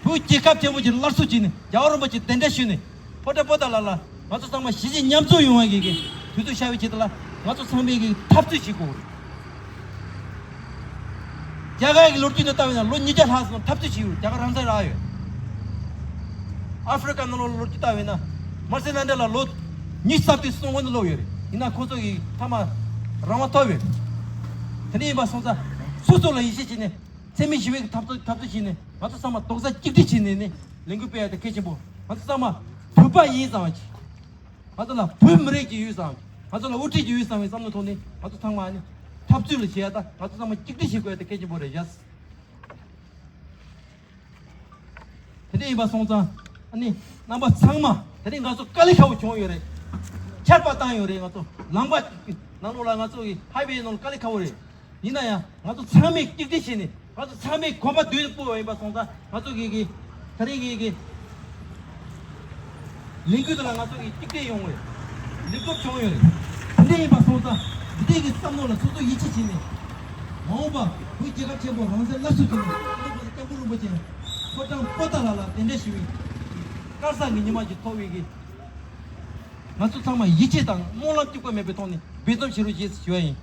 བོད་རྒྱལ་ཁབ་ཆེན་པོ་ཅིག་སླར་གསོ་བྱས་ནས་རྒྱལ་བ་རིན་པོ་ཆེ་གདན་འདྲེན་ཞུས་ནས། ཕོ་བྲང་པོ་ཏཱ་ལ་ལ་ང་ཚོ་ཚང་མ་གཞིས་བྱེས་མཉམ་འཛོམས་ཡོང་བ་གི་གི་དུས་ཚོད་ཤར་བའི་ཆེད་དུ་ལ་ང་ཚོ་ཚང་མས་གི་འཐབ་རྩོད་བྱེད་དགོས་རེད། རྒྱ་གར་གི་ལོ་རྒྱུས་ནང་ལྟ་བས་ན་ལོ་ཉིས་བརྒྱ་ལྷག་ཙམ་འཐབ་རྩོད་བྱས་ཡོད། རྒྱ་གར་རང་བཙན་རག་ཡོད། ཨ་ཧྥེ་རི་ཀ་ནང་ལོགས་ལ་ལོ་རྒྱུས་ལྟ་བས་ན་མར་སེལ་ནཱ་ཌེ་ལ་ལོ་ཉི་ཤུ་རྩ་བདུན་སྲིད་དབང་ནང་ལོག་ཡོད་རེད། ཡིན་ན་ཁོ་ཚོ་གི་མཐའ་མ་རང་དབང་ཐོབ་ཡོད། དེ་འདྲ་ཡིན་པ་སོང་ཙང་སོ་སོ་ལ་ཡིད་ཆེས་བྱས་ནས་འཚེ་མེད་ཞི་བའི་འཐབ་རྩོད་འཐབ་རྩོད་བྱས་ནས་ང་ཚོ་ཚང་མ་རྡོག་རྩ་གཅིག་སྒྲིལ་བྱས་ནས་ནི་ལས་འགུལ་སྤེལ་ཡ་དེ་གལ་ཆེན་པོ། ང་ཚོ་ཚང་མ་བོད་པ་ཡིན་བསམ་པ་ཅིག་ང་ཚོ་ལ་བོད་མི་རིགས་ཅིག་ཡོད་བསམ། ང་ཚོ་ལ་དབུ་ཁྲིད་ཅིག་ཡོད་བསམ་པའི་བསམ་བློ་ཐོག་ནས་ང་ཚོ་ཚང་མ་ནི་འཐབ་རྩོད་ལ་བྱེད་ཡ་དང་ང་ཚོ་ཚང་མ་གཅིག་སྒྲིལ་བྱེད་དགོས་ཡ་དེ་གལ་ཆེན་པོ་རེད་ཤག་དེ་འདྲ་ཡིན་པ་སོང་ཙང་ཨ་ནི་རྣམ་པ་ཚང་མ་དེ་རིང་ང་ཚོ་དཀའ་ལས་ཁག་པོ་བྱུང་ཡོད་རེད། ཆར་པ་བཏང་ཡོད་རེད། ང་ཚོ་ལམ་པ་ནང་ལོགས་ལ་ང་ཚོ་གི་ཧའི་ཝེ་ནང་ལ་དཀའ་ལས་ཁག་པོ་རེད། ཡིན་ན་ཡང་ང་ཚོ་ཚང་མས་གཅིག་སྒྲིལ་བྱས་ནས་ང་ཚོ་ཚང་མས་གོམ་པ་མདུན་སྤོ་བ་ཡིན་པ་སོང་ཙང་ང་ཚོ་གི་གི་ད་རིང་གི་གི་ལས་འགུལ་དེ་ལ་ང་ཚོ་གི་གཅིག་སྒྲིལ་ཡོང་བའི་ལེགས་གྲུབ་བྱུང་ཡོད་རེད། དེ་འདྲ་ཡིན་པ་སོང་ཙང་འདི་འདྲའི་གི་བསམ་བློ་ལ་སོ་སོ་ཡིད་ཆེས་བྱས་ནས་མ་འོངས་པ་བོད་རྒྱལ་ཁབ་ཆེན་པོ་རང་བཙན་སླར་གསོ་བྱེད་ནས་སྐྱབས་མགོན་སྐྱབས་མགོན་རིན་པོ་ཆེ་ཕོ་བྲང་པོ་ཏཱ་ལ་ལ་གདན་འདྲེན་ཞུ་བའི་དཀར་གསལ་གྱི་ཉི་མ་ཅིག་ཐོབ་པའི་གི་ང་ཚོ་ཚང་མ་ཡིད་ཆེས་དང་སྨོན་ལམ་གཅིག་པ་མེད་པའི་ཐོག་ནས་འབད་བརྩོན་བྱེད་རོགས་ཞེས་ཞུ་བ་ཡིན།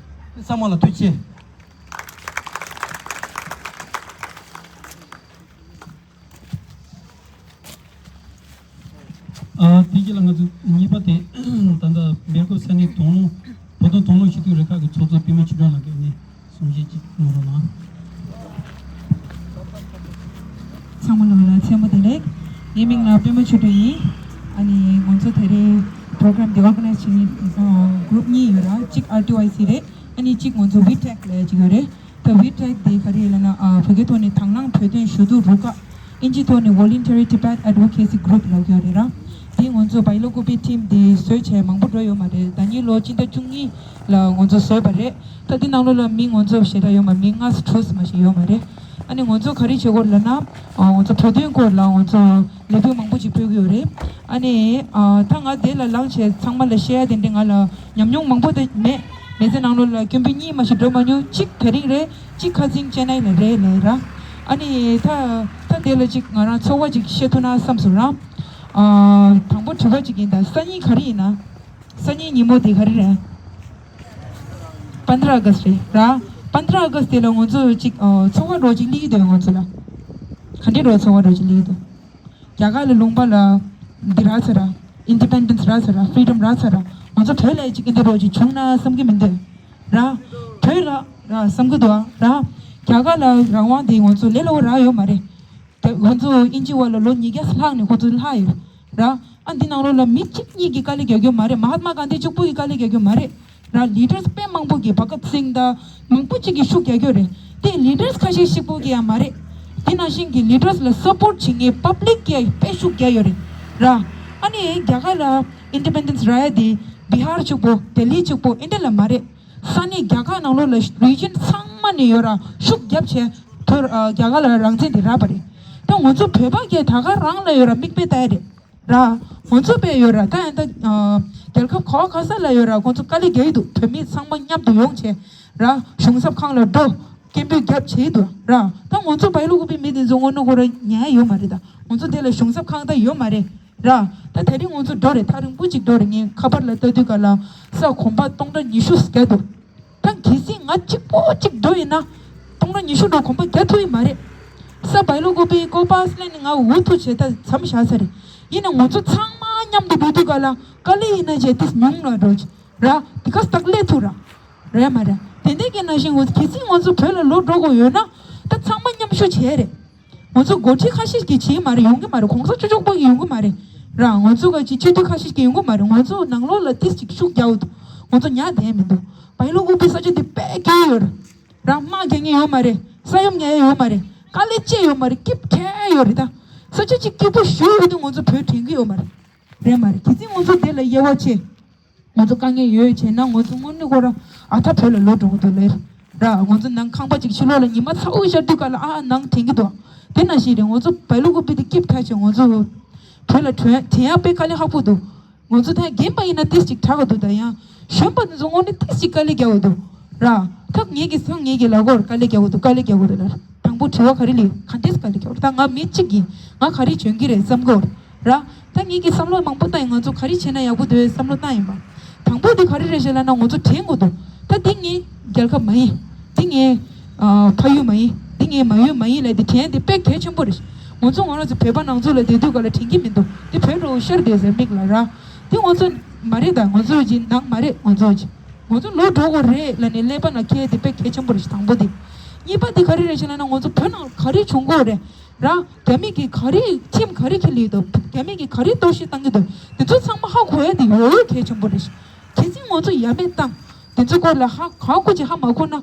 ཚང་མ་ལ་ཐུགས་རྗེ་ཆེ། ཨ། དེ་རྗེས་ལ་ང་ཚོ་གཉིས་པ་དེ་ད་ལྟ་སྦེལ་ཀོབ་ས་གནས་དོགས་སློང་བོད་དོན་དོགས་སློང་ཞུ་གཏུག་རུ་ཁག་གི་ཚོགས་གཙོ་པད་མ་ཆོས་སྒྲོན་ལགས་ཀྱིས་ནས་གསུང་བཤད་ཅིག་གནང་རོགས་གནང་། ཚང་མ་ལ་མཚན་མོ་བདེ་ལེགས། ངའི་མིང་ལ་པད་མ་ཆོས་སྒྲོན་ཡིན། ཨ་ནི་ང་ཚོ་དེ་རིང་པོ་རོ་གྷ་རམ་འདི་ཨོར་ག་ནའི་ཛི་བྱེད་མཁན་གུ་རུབ་གཉིས་ཡོད་ར། གཅིག་ཨར་ཊི་ཝའི་སི་རེད། ཨ་ནི་གཅིག་ང་ཚོ་ཝི་ཊེག་ལབ་ཡ་གཅིག་ཡོད་རེད། ད་ཝི་ཊེག་དེ་ག་རེ་ལབ་ན་ཨ་བོད་སྐད་ཐོག་ནས་དང་བླངས་བོད་དོན་ཞུ་གཏུག་རུ་ཁག་ཨིན་ཇི་ཐོག་ནས་Voluntary Tibet Advocacy Group ལབ་ཀྱི་ཡོད་རེད་ར། དེ་ང་ཚོ་བྷའི་ལོ་ཀོ་པི་ཊིམ་དེ་བཟོས་བྱས་མང་པོ་འགྲོ་ཡོད་མ་རེད། ཟླ་ཉིན་ལོ་སྤྱི་ཟླ་བཅུ་གཉིས་ལ་ང་ཚོ་བཟོས་པ་རེད། ད་དེ་ནང་ལོགས་ལ་མི་ང་ཚོ་ཞེ་དྲག་ཡོད་མ་རེད། མི་ལྔ་དྲུག་ཙམ་ཞིག་ཡོད་མ་རེད། ཨ་ནི་ང་ཚོ་ག་རེ་བྱེད་དགོས་ལབ་ན་ཨ་ང་ཚོ་བོད་དོན་སྐོར་ལ་ང་ཚོ་ལས་འགུལ་མང་པོ་ཅིག་སྤེལ་གྱི་ཡོད་རེད། ཨ་ནི་ཨ་ད་ང་དེ་ལ་ལངས་བྱས་ཚང་མ་ལ་བཤད་ཡ་དེ་འདྲ་ང་ལ་ཉམས་མྱོང་མང་པོ་དེ་མེད། མི་ཚེ་ནང་ལོགས་ལ་སྐྱོན་འབུལ་གཉིས་མ་ཞིག་འགྲོ་མ་མྱོང་། གཅིག་དེ་རིང་རེད། གཅིག་ཁ་སང་ཅེན་ནའི་ལ་རེད་ལབ་ར། ཨ་ནི་ད་ད་དེ་ལ་ཅིག་ང་རང་ཚོར་བ་ཅིག་བཤད་ཐུབ་ན་བསམ་སོང་ར། ཨ་དང་པོ་དྲི་བ་ཅིག་ཡིན། ད་སང་ཉིན་ག་རེ་ཡིན་ན། སང་ཉིན་ཉིན་མོ་དེ་ག་རེ་རེད། པན་དྲ་ཨ་གསྟ་རེད་ར། པན་དྲ་ཨ་གསྟ་དེ་ལ་ང་ཚོ་ཅིག་ཨ་ཚོར་བ་འདྲ་ཅིག་སླེབས་ཀྱི་འདུག་ང་ཚོ་ལ། ག་འདྲའི་འདྲ་ཚོར་བ་འདྲ་ཅིག་སླེབས་ཀྱི་འདུག་རྒྱ་གར་ལ་ལུང་པ་ལ་འདི་རག་ཚར་ར། ཨིན་ཌི་པེན་ཌེན་སི་རག་ཚར་ར། ཕི་རི་ཌམ་རག་ཚར་ར། ང་ཚོ་བོད་ལ་ཅིག་འདི་འདྲ་ཅིག་བྱུང་ན་བསམ་གྱི་མི་འདུག་ར། བོད་ལ་ར་བསམ་གྱི་འདུག་ཨ་ར། རྒྱ་གར་ལ་རང་དབང་དེ་ང་ཚོ་ལས་སླ་པོ་རག་ཡོད་མ་རེད། ང་ཚོ་དབྱིན་ཇི་བ་ལ་ལོ་ཉིས་བརྒྱ་ལྷག་ནས་ཁོ་ཚོ་ལྷག་ཡོད་ར། ཨ་འདི་ནང་ལོགས་ལ་མི་གཅིག་གཉིས་ཀྱིས་དཀའ་ལས་རྒྱག་རྒྱུ་མ་རེད། མ་ཧཱ་ཏྨ་གྷན་དྷི་གཅིག་པུ་གིས་དཀའ་ལས་རྒྱག་རྒྱུ་མ་རེད། ར་ལི་ཌར་དཔེ་མང་པོ་གིས་བྷ་གཏ་སིང་དང་མང་པོ་གཅིག་གིས་ཤུགས་རྒྱག་རྒྱུ་རེད། དེ་ལི་ཌར་ཁ་ཤས་གཅིག་པུ་གིས་ཡང་མ་རེད། དེ་ནང་བཞིན་གྱི་ལི་ཌར་ལ་སབ་པོར་བྱེད་མཁན་པབ་ལིག་གིས་ཡང་དཔེ་ཤུགས་རྒྱག་ཡོད་རེད་ར། ཨ་ནི་རྒྱ་གར་ལ་ཨིན་ཌི་པེན་ཌེན་སི་རག་ཡ་དེ་བི་ཧར་གཅིག་པོ་ལྡི་ལི་གཅིག་པོ་ཨེ་འདྲ་ལ་མ་རེད། ས་གནས་རྒྱ་གར་ནང་ལོགས་ལ་རི་ཇན་ཚང་མ་ནས་ཡོད་ར་ཤུགས་རྒྱབ་བྱས་ཐོར་རྒྱ་གར་ལ་རང་བཙན་དེ་རག་པ་རེད། ད་ང་ཚོ་བོད་པ་གས་ད་ག་རང་ལ་ཡོད་ར་མིག་དཔེ་ལྟ་ཡ་རེད། ར། ང་ཚོ་དཔེ་ཡོད་ར། ད་ཡང་ད་རྒྱལ་ཁབ་ག་བ་ག་ས་ལ་ཡོད་ར། ཁོང་ཚོ་དཀའ་ལས་རྒྱག་གི་འདུག་བོད་མི་ཚང་མ་མཉམ་དུ་ཡོང་བྱས་ར། གཞུང་ཚབ་ཁང་ལ་འགྲོ། སྐད་འབོད་རྒྱབ་བྱས་འདུག་ར། ད་ང་ཚོ་བྷའི་ལོ་ཀོ་པི་མི་དེ་ཚོ་དངོས་གནས་ཁོ་ར་ཉན་ཡ་ཡོད་མ་རེད། ད་ང་ཚོ་དེ་ལ་གཞུང་ཚབ་ཁང་ད་ཡོད་མ་རེད་ར། ད་དེ་རིང་ང་ཚོ་འགྲོ་རེད། ཐག་རིང་པོ་ཅིག་འགྲོ་རེད། ངས་ཁ་པར་ལ་ལྟ་དུས་ག་ལ་ས་གོམ་པ་སྟོང་ཕྲག་ཉི་ཤུ་བརྒྱབ་འདུག་ད་གལ་སྲིད་ང་གཅིག་པོ་གཅིག་འགྲོ་ཡིན་ན་སྟོང་ཕྲག་ཉི་ཤུ་འགྲོ་གོམ་པ་རྒྱག་ཐུབ་ཡི་མ་རེད། ས་བྷའི་ལོ་ཀོ་པི་ཀོ་པཱ་སི་ལན་ནི་ང་འུ་ཐུག་བྱས་ད་མཚམས་བཞག་ཚར་རེད། ཡིན་ན་ང་ཚོ་ཚང་མ་མཉམ་དུ་འགྲོ་དུས་ག་ལ་དཀའ་ལས་ཡིན་ན་བྱས་ཏིས་ཉུང་ལ་འགྲོ་ར། དེ་ག་སྟག་ལས་ཐུག་ར། རེད་མ་རེད། དེ་འདྲའི་གི་ནང་བཞིན་འུ་གལ་སྲིད་ང་ཚོ་བོད་ལ་ལོག་འགྲོ་དགོས་ཡོད་ན་ད་ཚང་མ་མཉམ་ཞུགས་བྱས་རེད། ང་ཚོ་འགོ་ཁྲིད་ཁ་ཤས་ཀྱིས་བྱེད་མ་རེད། ཡོང་གི་མ་རེད། གོང་ས་མཆོག་མཆོག་པོ་ཡིས་ཡོང་གི་མ་རེད་ར། ང་ཚོ་ག་ཅིག་སྤྱི་འཐུས་ཁ་ཤས་ཀྱིས་ཡོང་གི་མ་རེད། ང་ཚོ་ནང་ལོགས་ལ་ཏིས་ཅིག་ཤུགས་རྒྱག་འོ་འདུག་ང་ཚོ་ཉག་བསྡད་མི་འདུག་བྷའི་ལོ་ཀོ་པི་ས་ཆ་འདི་དཔེ་སྐྱིད་ཡོད་རེད་ར། དམག་རྒྱག་མཁན་ཡོད་མ་རེད། ས་ཡོམ་ཉར་ཡ་ཡོད་མ་རེད། དཀའ་ལས་སྤྱད་ཡོད་མ་རེད། སྐྱིད་དྲགས་ཡོད་རེད། ད་ས་ཆ་ཅིག་སྐྱིད་པོ་ཞུ་ཡོད་དུས་ང་ཚོ་བོད་དྲན་གི་ཡོད་མ་རེད། རེད་མ་རེད། གལ་སྲིད་ང་ཚོ་དེ་ལ་དབྱེ་བ་ཕྱེ། ང་ཚོ་དཀའ་ངལ་ཡོད་བྱས་ན་ང་ཚོ་དངོས་གནས་ཁོ་ར་ཨ་ཐ་བོད་ལ་ལོག་འགྲོ་གི་འདུག་ལེ། ར་ང་ཚོ་ནང་ཁང་པ་ཅིག་ཕྱི་ལོགས་ལ་ཉི་མ་ཚ་བོ་ཤར་དུས་ག་ལ་ཨ་ནང་དྲན་གི་འདུག་དེ་ནང་བཞིན་རེད། ང་ཚོ་བྷའི་ལོ་ཀོ་པི་དེ་སྐྱིད་ཐག་ཆོད། ང་ཚོ་བོད་ལ་དྲན་དྲན་ཡག་དཔེ་དཀའ་ལས་ཁག་པོ་འདུག་ང་ཚོ་ད་རྒན་པ་ཡིན་ན་ཏིས་ཅིག་དྲག་གི་འདུག་ད་ཡང་གཞོན་པ་དེ་ཚོ་དངོས་གནས་ཏིས་ཅིག་དཀའ་ལས་རྒྱག་གི་འདུག་ར། ད་ངེད་ཀྱི་སང་ངེད་ཀྱི་ལ་གོར་དཀའ་ལས་རྒྱག་གི་འདུག་དཀའ་ལས་རྒྱག་གི་འདུག་ལ། དང་པོ་དྲི་བ་ག་རེ་ལས་ག་འདྲས་དཀའ་ལས་རྒྱག་གི་འདུག་ད་ང་མི་གཅིག་ཡིན། ང་ག་རེ་འཇོན་གི་རེད་བསམ་གི་འོ་ར། ད་ངེད་ཀྱི་བསམ་བློ་མང་པོ་བཏང་ཡིན། ང་ཚོ་ག་རེ་བྱས་ན་ཡག་པོ་འདུག་བསམ་བློ་བཏང་ཡིན་པ། དང་པོ་དེ་ག་རེ་རེད་ཞེས་ལབ་ན་ང་ཚོ་དྲན་དགོས་འདུག་ད་འདི་ངའི་རྒྱལ་ཁབ་མ་ཡིན། འདི་ངའི་ཨ་ཕ་ཡུལ་མ་ཡིན། འདི་ངའི་མ་ཡུལ་མ་ཡིན་ལབ་དེ་དྲན་དེ་དཔེ་གལ་ཆེན་པོ་རེད། ང་ཚོ་ང་རང་ཚོ་བོད་པ་ནང་ཚོ་ལ་བསྡད་དུས་ག་ལ་དྲན་གྱི་མི་འདུག་དེ་བོད་འགྲོ་ཤར་བསྡད་ཟེར་མིག་ལ་ར། དེ་ང་ཚོ་ མ་རེད། ད་ང་ཚོ་ཅིག་ནང་མ་རེད། ང་ཚོ་ཅིག་ང་ཚོ་ལོག་འགྲོ་དགོས་རེད་ལབ་ནས་ཀླད་པ་ནང་འཁྱེར་དེ་དཔེ་གལ་ཆེན་པོ་རེད་ཤག་དང་པོ་དེ། གཉིས་པ་དེ་ག་རེ་རེད་ཤག་ལབ་ན། ང་ཚོ་བོད་ནང་ག་རེ་བྱུང་གི་ཡོད་རེད། ར། རྒྱ་མི་གིས་ག་རེ་ཁྲིམས་ག་རེ་འཁྱེར་ལེ་ཡོད་འདུག་རྒྱ་མི་གིས་ག་རེ་གཏོར་བཤིག་བཏང་གི་འདུག་དེ་ཚོ་ཚང་མ་ཧ་གོ་ཡ་དེ་ཡོད་གལ་ཆེན་པོ་རེད་ཤག་གལ་སྲིད་ང་ཚོ་ཡ་མེད་བཏང་། དེ་ཚོ་སྐོར་ལ་ཧ་གོ་གོ་ཅིག་ཧ་མ་གོ་ན།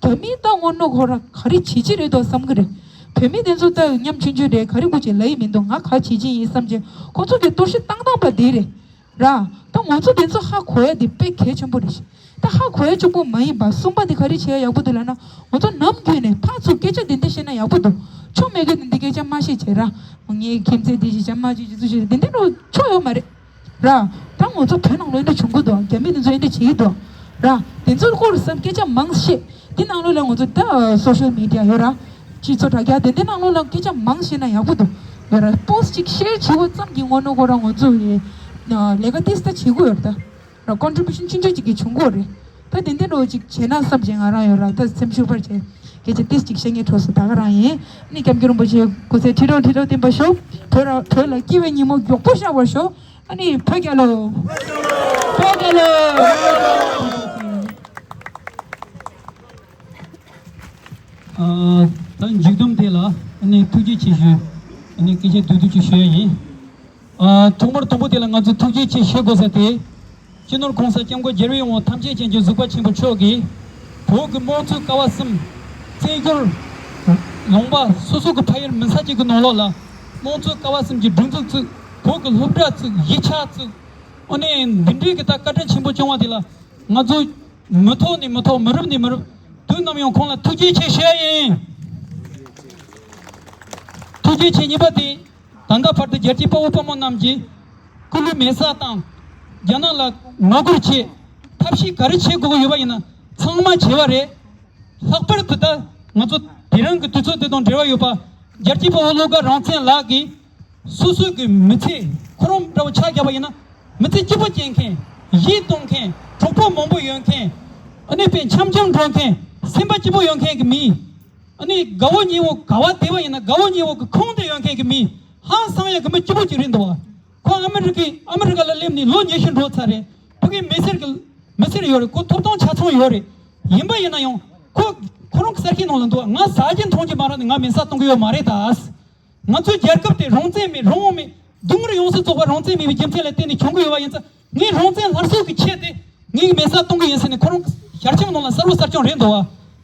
རྒྱ་མིས་ད་དངོས་གནས་ཁོ་རང་ག་རེ་བྱེད་ཀྱི་རེད་འདུག་བསམ་གི་རེད། བོད་མི་དེ་ཚོ་ད་ཉམ་ཆུང་ཆུང་རེད། ག་རེ་གོ་ཅིག་ལབ་ཡི་མི་འདུག་ང་ག་བྱེད་ཀྱི་ཡིན་བསམ་བྱས་ཁོ་ཚོ་གིས་གཏོར་བཤིག་བཏང་བཏང་པ་དེ་རེད། ར། ད་ང་ཚོ་དེ་ཚོ་ཧ་གོ་ཡ་དེ་དཔེ་གལ་ཆེན་པོ་རེད་ཤག་ད་ཧ་གོ་ཡ་གཅིག་པོ་མ་ཡིན་པ་གསུམ་པ་དེ་ག་རེ་བྱེད་ཡ་ཡག་པོ་འདུག་ལབ་ན། ང་ཚོ་ནམ་རྒྱུན་ནས་ཕར་ཚུར་སྐད་ཆ་དེ་འདྲ་བཤད་ན་ཡག་པོ་འདུག་ཆོ་མེད་མཁན་དེ་འདྲ་སྐད་ཆ་མ་བཤད་བྱས་ར། ངའི་ཁྱིམ་མཚེས་དེ་ཞིག་བྱ་མ་བྱེད་ཅི་ཚོ་བྱེད་དེ་འདྲ་ཆོ་ཡོད་མ་རེད། ར། ད་ང་ཚོ་བོད་ནང་ལོགས་འདི་བྱུང་གི་འདུག་རྒྱ་མི་དེ་ཚོ་འདི་བྱེད་ཀྱི་འདུག་ར། དེ་ཚོའི་སྐོར་བསམ་སྐད་ཆ་མང་བཤད། དེ་ནང་ལོགས་ལ་ང་ཚོ་ད་སོ་ཤལ་མི་ཌི་ཡ་ཡོད་ར། སྤྱི་ཚོགས་དྲ་རྒྱ་དེ་འདི་ནང་ལོགས་ལ་སྐད་ཆ་མང་བཤད་ན་ཡག་པོ་འདུག་ཡོད་ར། པོ་སི་ཊི་ཅིག་ཤེར་བྱེད་པ་ཙམ་གྱིས་དངོས་གནས་ཁོ་རང་ང་ཚོ་ཡི་ལས་ཀ་ཏིས་ད་བྱེད་དགོས་ཡོད་ར། ད་ར་ཀོན་ཊི་བུ་ཤན་ཆུང་ཆུང་ཅིག་གིས་བྱུང་དགོས་རེད། ད་དེ་འདི་འདྲ་བོ་ཅིག་བྱས་ན་བསམ་བྱས་ང་རང་ཡོད་ར། ད་སེམས་ཤུགས་འཕར་བྱས་སྐད་ཆ་ཏིས་ཅིག་བཤད་ངེས་འཕྲོ་སོང་། ད་ག་རང་ཡིན། ཨ་ནི་སྐྱབས་མགོན་རིན་པོ་ཆེ་སྐུ་ཚེ་ཁྲི་ལོ་ཁྲི་ལོ་བརྟན་པར་ཤོག་བོད་ར་བོད་ལ་སྐྱིད་པའི་ཉིན་མོ་མགྱོགས་པོ་ཤར་བར་ཤོག་ཨ་ནི་བོད་རྒྱལ་ལོ། བོད་རྒྱལ་ལོ། ཨ། ད་མཇུག་སྡོམ་དེ་ལ་ཨ་ནི་ཐུགས་རྗེ་ཆེ་ཞུ། ཨ་ནི་སྐད་ཆ་བསྡུས་བསྡུས་ཅིག་ཞུ་ཡ་ཡིན། ཨ། ཐོག་མར་དང་པོ་དེ་ལ་ང་ཚོ་ཐུགས་རྗེ་ཆེ་ཞུ་དགོས་ས་དེ། སྤྱི་ནོར་༸གོང་ས་༸སྐྱབས་མགོན་རྒྱལ་བའི་དབང་པོ་ཐམས་ཅད་མཁྱེན་ཅིང་གཟིགས་པ་ཆེན་པོ་མཆོག་གིས་བོད་ཀྱི་དམངས་གཙོའི་ཀ་བ་གསུམ། བཙན་བྱོལ་ལུང་པ་སོ་སོ་གི་ཕ་ཡུལ་མི་ས་གཅིག་གི་ནང་ལོགས་ལ་དམངས་གཙོའི་ཀ་བ་གསུམ་གྱི་སྒྲིག་འཛུགས་བཙུགས། བོད་ཀྱི་སློབ་གྲྭ་བཙུགས། གཞིས་ཆགས་བཙུགས། ཨ་ནི་འདི་འདྲའི་གི་ད་བཀའ་དྲིན་ཆེན་པོ་བསྐྱངས་པ་དེ་ལ་ང་ཚོ་མི་ཐོག་ནས་མི་ཐོག་མི་རབས་ནས་མི་རབས་དུས་ནམ་ཡང་ཁོང་ལ་ཐུགས་རྗེ་ཆེ་ཞུ་ཡ་ཡིན། ཐུགས་རྗེ་ཆེ། གཉིས་པ་དེ། ད་ལྟ་བར་དུ་རྒྱལ་གཅེས་དཔའ་བོ་དཔའ་མོ་རྣམས་ཀྱིས་སྐུ་ལུས་མེ་སྲེག་དང་། རྒྱ་ནག་ལ་ངོ་རྒོལ་བྱེད། ཐབས་ཤེས་ག་རེ་བྱེད་དགོས་ཀྱི་ཡོད་པ་ཡིན་ན་ཚང་མ་བྱས་པ་རེད། ལྷག་པར་དུ་ད་ང་ཚོ་དེ་རིང་གི་དུས་ཚོད་འདི་དང་འབྲེལ་བ་ཡོད་པ། རྒྱལ་གཅེས་དཔའ་བོ་བློ་དགའ་རང་བཙན་ལགས་ཀྱིས་སོ་སོ་གི་མི་ཚེ་ཁོ་རང་འདྲ་བོ་ཆ་བཞག་པ་ཡིན་ན། མི་ཚེ་སྐྱིད་པོ་སྐྱེལ་མཁན། གཞས་གཏོང་མཁན། གྲོགས་པོ་མང་པོ་ཡོད་མཁན། ཨ་ནི་དཔེ་འཆམ་འཆམ་འགྲོ་མཁན། སེམས་པ་སྐྱིད་པོ་ཡོད་མཁན་གྱི་མི། ཨ་ནི་དགའ་བོ་ཉེ་བོ་ག་བ་བསྡད་པ་ཡིན་ན་དགའ་བོ་ཉེ་བོ་གི་ཁོངས་དེ་ཡོད་མཁན་གྱི་མི་ཧང་སང་ཡག་གི་མི་སྐྱིད་པོ་ཅིག་རེད་འདུག་བ། ཁོ་ཨ་མི་རི་ཀའི་ཨ་མི་རི་ཀ་ལ་སླེབས་ནས་ལོ་ཉི་ཤུ་འགྲོ་ཚར་རེད། ཕ་གིའི་མི་སེར་གི་མི་སེར་ཡོད་རེད། ཁོ་ཐོབ་ཐང་ཆ་ཚང་ཡོད་རེད། ཡིན་པ་ཡིན་ན་ཡང་ཁོ་ཁོ་རང་གི་གསར་ཤོག་ནང་ལ་འདུག་བ། ང་ཟ་རྒྱུ་འཐུང་རྒྱུ་མ་རག་ནས་ང་མེ་སྲེག་གཏོང་གི་ཡོད་མ་རེད་ད། ང་ཚོའི་རྒྱལ་ཁབ་དེ་རང་བཙན་མེད། རང་དབང་མེད། སྡུག་བསྔལ་ཡོངས་སུ་རྫོགས་པ་རང་བཙན་མེད་པའི་རྒྱུ་མཚན་ལ་བརྟེན་ནས་བྱུང་གི་ཡོད་པ་ཡིན་ཙང་། ངས་རང་བཙན་སླར་གསོ་གི་ཆེད་དུ་ངས་མེ་སྲེག་གཏོང་གི་ཡིན་ཟེར་ནས་ཁོ་རང་ཞལ་ཆེམས་ནང་ལ་གསལ་པོ་གསལ་རྐྱང་རེད་འདུག་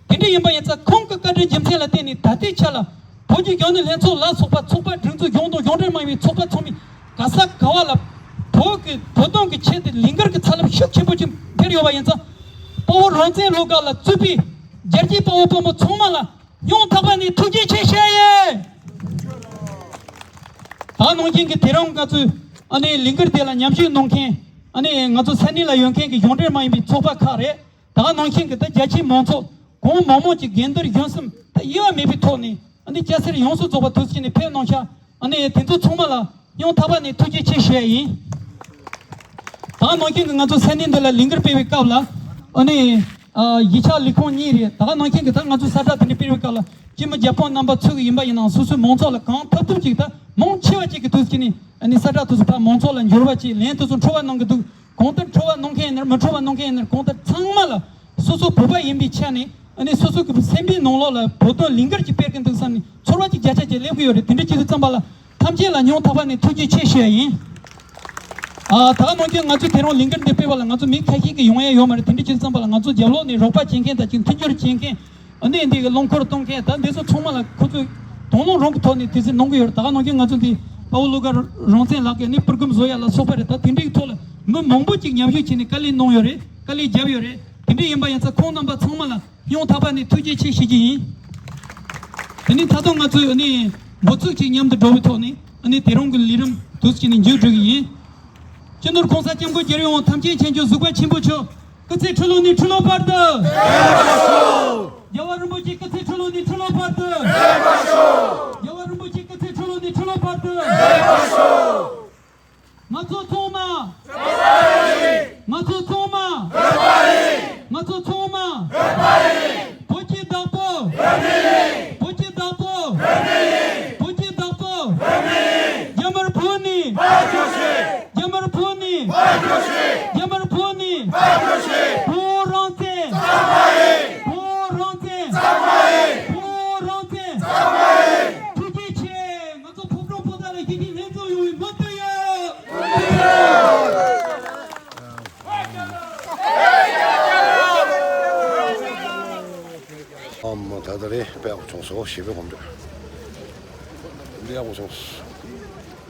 བ། དེ་འདྲ་ཡིན་པ་ཡིན་ཙང་ཁོང་གི་བཀའ་འདྲིའི་རྒྱུ་མཚན་ལ་བརྟེན་ནས་ད་ལྟའི་ཆ་ལ་བོད་ཀྱི་གཞོན་ནུ་ལྷན་ཚོགས་ལ་སོགས་པ་ཚོགས་པ་སྒྲིག་འཛུགས་གཞུང་དང་གཞུང་འབྲེལ་མ་ཡིན་པའི་ཚོགས་པ་ཚང་མས་ག་ས་ག་བ་ལ་བོད་ཀྱི་བོད་དོན་གྱི་ཆེད་དུ་ལས་འགུལ་གྱི་ཚ་རླབས་ཤུགས་ཆེན་པོ་ཅིག་འཕེལ་ཡོད་པ་ཡིན་ཙང་། དཔའ་བོ་རང་བཙན་བློ་དགའ་ལ་གཙོས་པའི་རྒྱལ་གཅེས་དཔའ་བོ་དཔའ་མོ་ཚང་མ་ལ་སྙིང་ཐག་པ་ནས་ཐུགས་རྗེ་ཆེ་ཞུ་ཡ་ཡིན། ད་ནང་བཞིན་གྱི་དེ་རིང་ང་ཚོས་ཨ་ནི་ལས་འགུལ་དེ་ལ་མཉམ་ཞུགས་གནང་མཁན། ཨ་ནི་ང་ཚོ་ས་གནས་ལ་ཡོད་མཁན་གྱི་གཞུང་འབྲེལ་མ་ཡིན་པའི་ཚོགས་པ་ཁག་རེད། ད་ནང་བཞིན་གྱི་ད་རྒྱ་ཆེའི་མང་ཚོགས་གང་མང་མང་གྱི་འགན་འདིར་གཞོན་གསུམ་ད་དབྱེ་བ་མེད་པའི་ཐོག་ནས་ཨ་ནི་སྐྱ་སེར་ཡོངས་སུ་རྫོགས་པ་དུས་ཚོད་ནས་ཕེབས་གནང་ཤག་ཨ་ནི་དེ་ཚོ་ཚང་མ་ལ་སྙིང་ཐག་པ་ནས་ཐུགས་རྗེ་ཆེ་ཞུ་ཡ་ཡིན། ད་ནང་བཞིན་གྱི་ང་ཚོ་ས་གནས་འདི་ལ་ལས་འགུལ་སྤེལ་བའི་སྐབས་ལ་ཨ་ནི་ཨ་གཞིས་ཆགས་ལས་ཁུངས་གཉིས་རེད། ད་ནང་བཞིན་གྱི་ད་ང་ཚོ་གསལ་བསྒྲགས་དེ་འདྲ་སྤེལ་བའི་སྐབས་ལ་སྤྱི་མི་རྒྱལ་ཕམ་རྣམ་པ་ཚོ་གི་ཡིན་པ་ཡིན་ནའང་སོ་སོའི་མང་ཚོགས་ལ་གང་ཐུབ་ཐུབ་ཅིག་ད་མང་ཆེ་བ་ཅིག་གི་དུས་ཚོད་ནས་ཨ་ནི་གསལ་བསྒྲགས་དེ་ཚོ་ཕར་མང་ཚོགས་ལ་འབྱོར་བ་ཅིག་ལན་དེ་ཚོ་འཕྲོ་བརླག་གནང་གི་འདུག་གང་ལྟར་འཕྲོ་བརླག་གནང་མཁན་ཡིན་ན་མི་འཕྲོ་བརླག་གནང་མཁན་ཡིན་ན་གང་ལྟར་ཚང་མ་ལ་སོ་སོ་བོད་པ་ཡིན་པའི་ཆ་ནས་ཨ་ནི་སོ་སོ་གི་སེམས་པའི་ནང་ལོགས་ལ་བོད་དོན་ལས་འགུལ་ཅིག་སྤེལ་གི་འདུག་བསམ་ནས་ཚོར་བ་ཅིག་བརྒྱ་ཆ་བརྒྱ་སླེབས་གི་ཡོད་རེད། དེ་འདྲ་བྱེད་དུས་ཙམ་པ་ལ་ཐམས་ཅད་ལ་སྙིང་ཐག་པ་ནས་ཐུགས་རྗེ་ཆེ་ཞུ་ཡ་ཡིན། ཨ་ད་ག་ནང་བཞིན་ང་ཚོས་དེ་རིང་ལས་འགུལ་འདི་སྤེལ་བ་ལ་ང་ཚོ་མི་ཁ་ཤས་ཀྱིས་ཡོང་ཡ་ཡོད་མ་རེད། དེ་འདྲ་བྱེད་དུས་ཙམ་པ་ལ་ང་ཚོ་རྒྱབ་ལོགས་ནས་རོགས་པ་བྱེད་མཁན་དང་ཅིག་མཐུན་འགྱུར་བྱེད་མཁན། ཨ་ནི་འདི་གི་རླངས་འཁོར་གཏོང་མཁན་ད་འདི་ཚོ་ཚང་མ་ལ་ཁོ་ཚོས་དང་བླངས་རང་གི་ཐོག་ནས་དུས་ཚོད་གནང་གི་ཡོད་རེད། ད་ག་ནང་བཞིན་ང་ཚོ་འདི་དཔའ་བོ་བློ་དགའ་རང་བཙན་ལགས་ཀྱིས་ནི་པུར་སྒམ་བཟོ་ཡ་ལ་སོགས་པ་རེད། ད་དེ་འདྲའི་ཐོག་ལ་མི་མང་པོ་ཅིག་མཉམ་ཞུགས་བྱས་ནས་དཀའ་ལས་གནང་ཡོད་རེད། དཀའ་ལས་བརྒྱབ་ཡོད་རེད། དེ་འདྲ་ཡིན་པ་ཡིན་ཙང་ཁོང་རྣམ་པ་ཚང་མ་ལ་སྙིང་ཐག་པ་ནས་ཐུགས་རྗེ་ཆེ་ཞུ་རྒྱུ་ཡིན། དེ་ནས་ད་དུང་ང་ཚོས་ནི་འགོ་ཚུགས་ཅིག་མཉམ་དུ་འགྲོ་བའི་ཐོག་ནས་ནི་དེ་རིང་གི་ལས་རིམ་དུས་ཚོད་ནས་མཇུག་སྒྲིལ་གི་ཡིན། སྤྱི་ནོར་༸གོང་ས་༸སྐྱབས་མགོན་རྒྱལ་བའི་དབང་པོ་ཐམས་ཅད་མཁྱེན་ཅིང་གཟིགས་པ་ཆེན་པོ་མཆོག་སྐུ་ཚེ་ཁྲི་ལོ་ནས་ཁྲི་ལོ་བར་དུ། རྒྱལ་བ་རིན་པོ་ཆེ་སྐུ་ཚེ་ཁྲི་ལོ་ནས་ཁྲི་ལོ་བར་དུ། རྒྱལ་བ་རིན་པོ་ཆེ་སྐུ་ཚེ་ཁྲི་ལོ་ནས་ཁྲི་ལོ་བར་དུ། ང་ཚོ་ཚང་མ། ང་ཚོ་ཚང་མ། ང་ཚོ་ཚང་མ། བོད་ཀྱི་བདག་པོ། བོད་ཀྱི་བདག་པོ། བོད་ཀྱི་བདག་པོ། རྒྱ་དམར་བོད་ནས། རྒྱ་དམར་བོད་ནས། རྒྱ་ ཨམ། ད་ལྟ་རེད། དཔེ་ཡག་པོ་བྱུང་སོང་། ཞེ་པོ་གོམ་བགྲོད་འདི་ཡག་པོ་བྱུང་སོང་།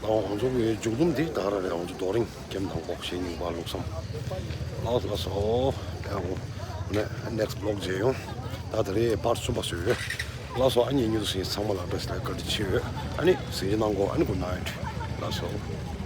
ད་ང་ཚོ་གི་མཇུག་སྡོམ་འདི་ད་ག་རང་རེད། ང་ཚོ་རྡོ་རིང་ཀེམ་དང་པོ་ཞེ་གཉིས་པ་ལུགས་བསམ། ལགས་སོ། ལགས་སོ། དཔེ་ཡག་པོ། ནེ་next vlog་མཇལ་ཡོང་། ད་ད་རེད་པར་གསུམ་པ་བཟོས་ཡོད། ལགས་སོ། ཨ་ནི་ཉིན་ཐོ་ཞིག་ཚང་མ་ལ་བཀྲ་ཤིས་བདེ་ལེགས་བཀྲ་ཤིས་ཆེ་ཡོད། ཨ་ནི་གཟིགས་གནང་གོ་ཨ་ནི་good night། ལགས་སོ།